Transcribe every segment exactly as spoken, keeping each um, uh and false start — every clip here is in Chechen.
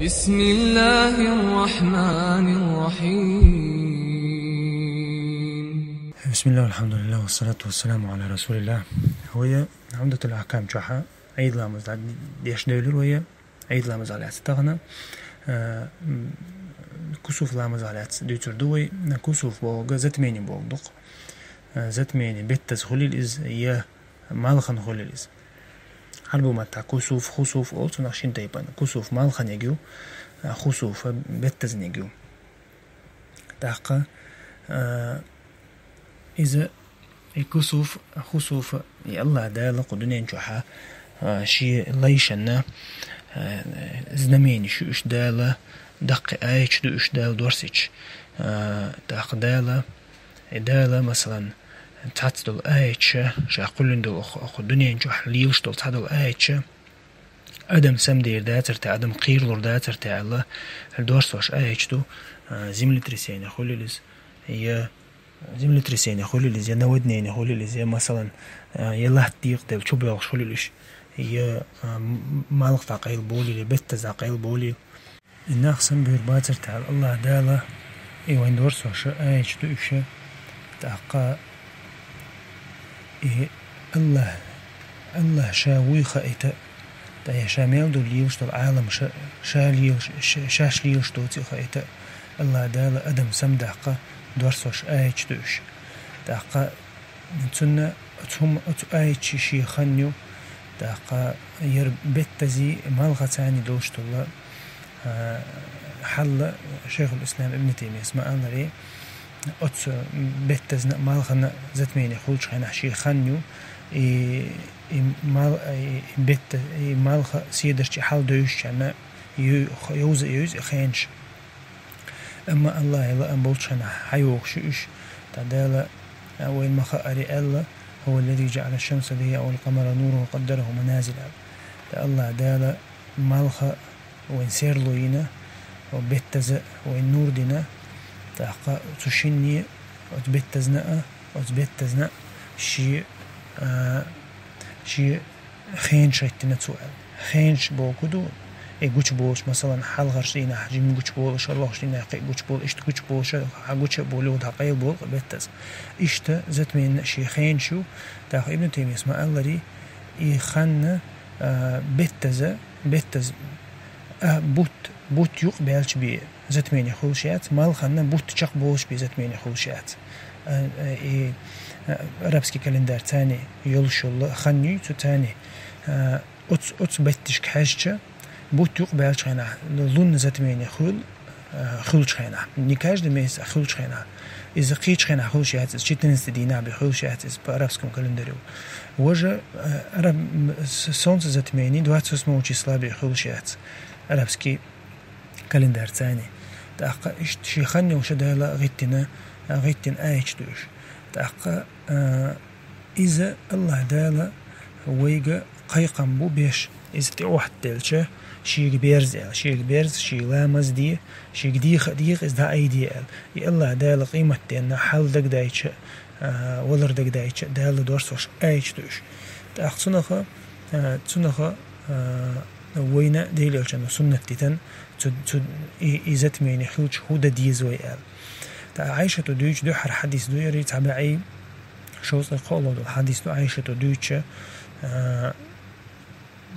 بسم الله الرحمن الرحيم. بسم الله والحمد لله والصلاة والسلام على رسول الله. Вай Умдатул-Ахкам чохь Ӏийд ламаз деш девлира вай. Ӏийд ламазах лаьцна тахана, э, м, кусуф ламазах лаьцна дуьйцур ду вай. Кусуф бохург затмени бохург ду-кх. Э, затмени беттаза хуьлийла иза, я малхана хуьлийла иза. Ӏарбу маттахь кусуф, хусуф олу цунах шина тайпана. Кусуф малханиг ю, а, хусуф беттазниг ю. ТӀаккха, а, иза, и кусуф, хусуф, и Аллах Дала кху дуьнен чохьа, а, шен лайшанна, а, знаменеш ю уьш Дала, даккхий аяташ ду уьш Дала дорсича. А, тӀаккха Дала, и Дала, масалан, цхьацца долу аяташ, ша кхоьллина долу кху, кху дуьнен чохь лелаш долу цхьадолу аяташ, адам самадер дацара те, адам кхералур дацара те аьлла, дорсош аяташ ду, а, землетрясение хуьлийла иза, я землетрясение хуьлийла иза, я наводнение хуьлийла иза, я, масалан, а, я латта декъаделла чубоьлхуш хуьлийла уьш, я, а, м-, малх дӀакъайлаболийла, я беттаза дӀакъайлаболийла. И нах самабер бацара те аьлла, Аллах Дала, и вайн дорсош аяташ ду уьш, тӀаккха и Аллах, Аллах ша вуй хаийта, тӀаккха ша мел ду лелаш долу Ӏалам ша, ша лелаш, ша, шаьш лелаш доций хаийта, Аллах Дала адам самадаккха дорсош аяташ ду уьш. ТӀаккха цунна оцу хӀума, оцу аяташ шен хан ю, тӀаккха яра беттазий, малхацаний долуш долу, а, хьал, Шайхул-Ислам Ибн Таймияс ма-аллара, оцу беттазна а, малхана а затмени хуьлучу хенахь шен хан ю, и, и мал-, и бетта-, и малха седарчий хьал девзачарна ю-, йовза а йовза и хенаш. Амма Аллахьан лаам болчу хенахь хьайогӀуш ю уьш, тӀаккха Дала, а, вайна ма-хаъара аьлла: «هو الذي جعل الشمس ضياء والقمر نورا وقدره منازل», аьлла. ТӀаккха Аллах Дала малха вайна серло йина, беттаза вайна нур дина, тӀаккха цу шинне, оцу беттазна а, оцу беттазна а шен, а, шен хенаш хӀиттина цо аьлла. Хенаш бохург ду, и гучуболуш, масалан, хьалхарчу дийнахь жима гучуболуш, лохучу дийнахь кхин а гучуболуш, иштта гучуболуш, хьан гуча а болу, дӀакъайлаболу беттаза. Иштта затменна а шен хенаш ю, тӀаккха Ибн Таймияс ма-аллара, и ханна, а, беттаза, беттаза, а, бутт, бутт юкъа баьлча бен затмени хуьлуш яц, малханна бутт чекхболуш бен затмени хуьлуш яц. А, а, и, а, арабский календарь царний йолуш йолу хан ю цу царний, а, оцу, оцу бетташка хьаьжча, бутт юкъа баьлчу хенахь, лунный затмени хуьлу, а, хуьлучу хенахь. Не каждый месяц, а хуьлучу хенахь. Иза кхечу хенахь хуьлуш яц, иза четырнадцатый дийнахь бен хуьлуш яц, иза по арабскому календарю. Важа, а, араб-, м, с-, солнце затмени двадцать восьмого числа бен хуьлуш яц, арабский календарь царний. ТӀаккха иштта шен хан йолуш Дала гӀиттина, гӀиттина аяташ ду уьш. ТӀаккха, а, иза Аллах Дала вайга кхайкхам бу беш, иза тӀеохьатделча, шега берза аьлла, шега берза, шега ламаз де, шега деха а дехьа иза дӀаайде аьлла. И Аллах Дала къематденна хьал дагадайча, а, валар дагадайча, Дала дорсош аяташ ду уьш. ТӀаккха цунаха, а, цунаха, а, вайна Делан Элчано суннат дитан, цу, цу, и, и затмени хилча хӀун дан деза вай аьлла. ТӀаккха Ӏайшата дуьйцу дуьххьара хьадис ду, яри цхьа бӀе шовзткъе кхоалгӀа долу хьадис ду Ӏайшата дуьйцуча, а,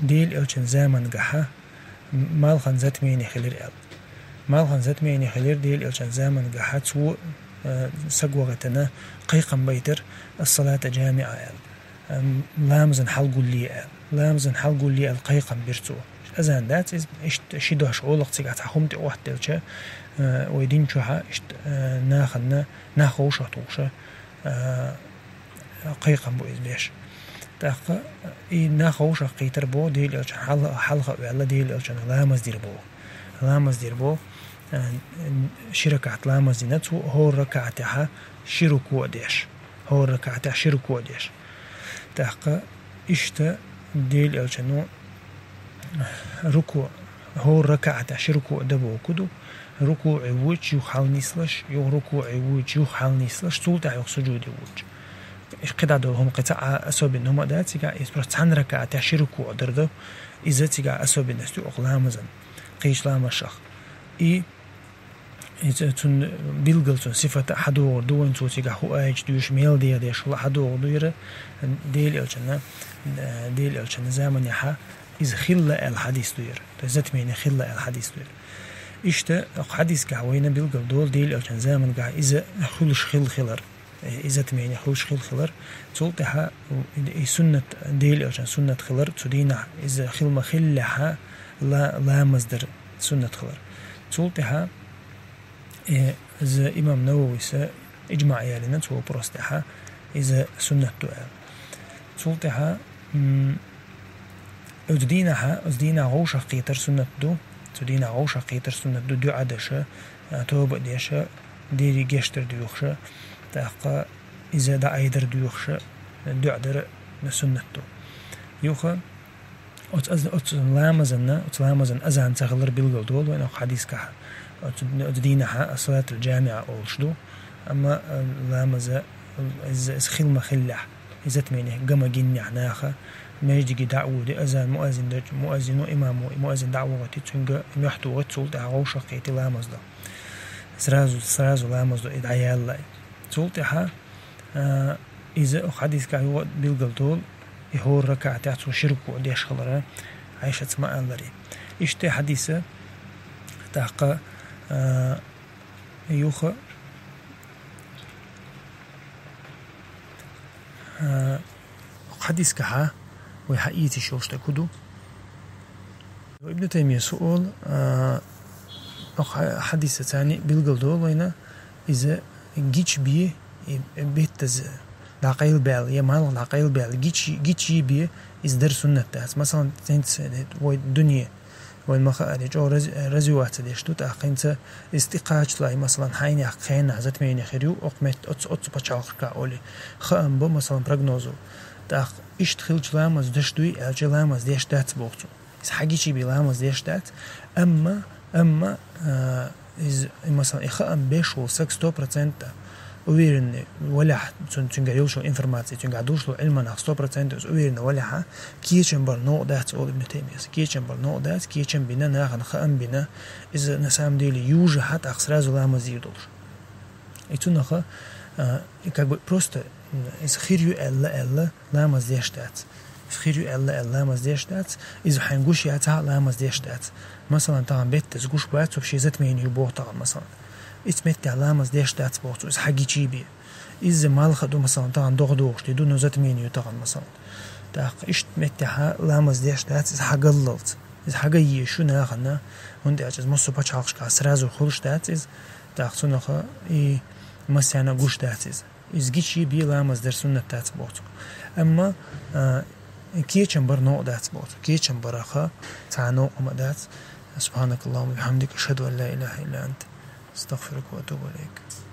Делан Элчан замангахьа малхан затмени хилира аьлла. Малхан затмени хилира Делан Элчан замангахьа, цо, а, саг вахийтина кхайкхам байтира: «Ас-салата джамиӀа», аьлла. Ам, ламазан хьал гулле аьлла. Ламазан хьал гулле аьлла кхайкхам бира цо. Азан дац иза, иштта ши дош олакх цигахь цхьа хӀума тӀеохьаделча, а, вай дин чохьа иштта, а, нахана, нах вовшах тухуша, а, кхайкхам бу иза беш. ТӀаккха и нах вовшах кхийтар боху, Делан Элчан хьал-, хьалха а ваьлла, Делан Элчан ламаз дир боху. Ламаз дир боху, а, ши ракаӀат ламаз дина цо, хӀора ракаӀатехьа ши рукуъ деш. ХӀора ракаӀатехь ши рукуъ деш. ТӀаккха иштта Делан Элчано рукуъ, хӀора ракаӀатехь ши рукуъ дан бохург ду, рукуъе вуьйча юха хьалнислаш, юха рукуъе вуьйча юха хьалнислаш, цул тӀаьхьа юха сужуде вуьйча. КхидӀа долу хӀума кхин цхьа а особенный хӀума а дац цигахь, иза просто цхьана ракаӀатехь ши рукуъ дар ду, иза цигахь особенность ю окху ламазан. кхечу ламазашах. И иза цунна билгал, цунна сифата хьадогӀур ду вайн, цо цигахь хӀу аьлча дуьйш, мел деха деш хила хьадогӀур ду яра, Дела элчана, Дела элчана заманехьа иза хилла аьлла хьадис ду яра. То есть затмение хилла аьлла хьадис ду яра. Иштта хьадисгахь вайна билгал долу Дела элчана замангахь иза хуьлуш хилла хилар. И затмение хуьлуш хилла хилар. Цул тӀаьхьа и суннат, Дела элчана суннат хилар, цу дийнахь иза хила ма-хиллехьа ла-, ламаз дар суннат хилар. Цул тӀаьхьа, э, иза имам Навависа иджмаъ ялийна цу вопрос тӀаьхьа, иза суннат ду аьлла. Цул тӀаьхьа, м, оцу дийнахьа, оцу дийнахь вовшах кхетар суннат ду, цу дийнахь вовшах кхетар суннат ду, дуьӀа деш, а, тоба а деш, дийриг гечдар доьхуш, тӀаккха иза дӀаайдар доьхуш, дуьӀа дар суннат ду. Юха оцу аз-, оцу ламазанна, оцу ламазан азан ца хилар билгал долу вайн оцу хьадискахь. Оцу, оцу дийнахьа ас-салатул джамиъа олуш ду, амма, а, ламаза иза, иза хила ма-хиллехь, и затмение га ма-гиннехь наха, междиге дӀа а воьдий, азан, муаззин дечу, муаззино, имамо, и муаззин дӀа а вохуьйтий, цуьнга мохь тухуьйтий, цул тӀаьхьа вовшах кхетий ламаз до. Сразу, сразу ламаз до, и дӀаяллай. Цул тӀаьхьа, а, иза хьадискахь юха а билгал долу, и хӀора ракаӀатехь цо ши рукуъ деш хилар, Ӏайшас ма-аллара. Иштта хьадиса, тӀаккха, а, юха, а, хьадискахьа вай хьаэцаш йолуш дерг хӀун ду? Ибн Таймияс олу, а, хьа-, хьадиса царна билгал долу вайна, иза гича бен, и беттаза дӀакъайлабаьлла, я малх дӀакъайлабаьлла, гича, гича бен, иза дар суннат дац. Масалан, хӀинца вай дуьне, вайн ма хаара, чӀогӀа раз-, развиваться деш ду, тӀаккха хӀинца иза тӀекхачале, масалан, хьайнех кхеннахь затмение хир ю, окху метта оцу, оцу пачхьалкхашка олий, хаам бо, масалан, прогнозо. ТӀаккха иштта хилча ламаз деш дуй аьлча, ламаз деш дац боху цо. Иза хьагича бен ламаз деш дац, амма, амма, а, иза, и, масалан, и хаам беш волу саг сто процентов уверенный валахь, цун-, цуьнгахь йолуш йолу информация, цуьнгахь долуш долу Ӏилманах сто процентов иза уверенный валахьа, кечам бар новкъа дац, олу Ибн Таймияс. Кечам бар новкъа дац, кечам бина, нахана хаам бина, иза на самом деле южахьа тӀаккха сразу ламаз дийр долуш. И цунаха, а, и как бы просто, м, иза хир ю аьлла, аьлла, ламаз деш дац. Иза хир ю аьлла, аьлла, ламаз деш дац. Иза хьайн гуш яцахь а, ламаз деш дац. Масалан, тахана беттаза гуш бац, цо шен затмение ю боху тахана, масалан. Ицу меттехь ламаз деш дац боху цо, иза хьагича бен. Иза малх а ду, масалан, тахана догӀа догӀуш де ду, но затмение ю тахана, масалан. ТӀаккха иштта меттехьа ламаз деш дац, иза хьагаллалц. Иза хьагайеш ю нахана, хӀунда аьлча иза массо а пачхьалкхашкахь сразу хуьлуш дац иза. ТӀаккха цунаха и массарна гуш дац иза. Иза гича бен ламаз дар суннат дац боху цо. Амма, а, кечам бар новкъа дац боху цо. Кечам бараха цхьа новкъа ма дац. سبحانك اللهم وبحمدك، أشهد أن لا إله إلا أنت، أستغفرك وأتوب إليك.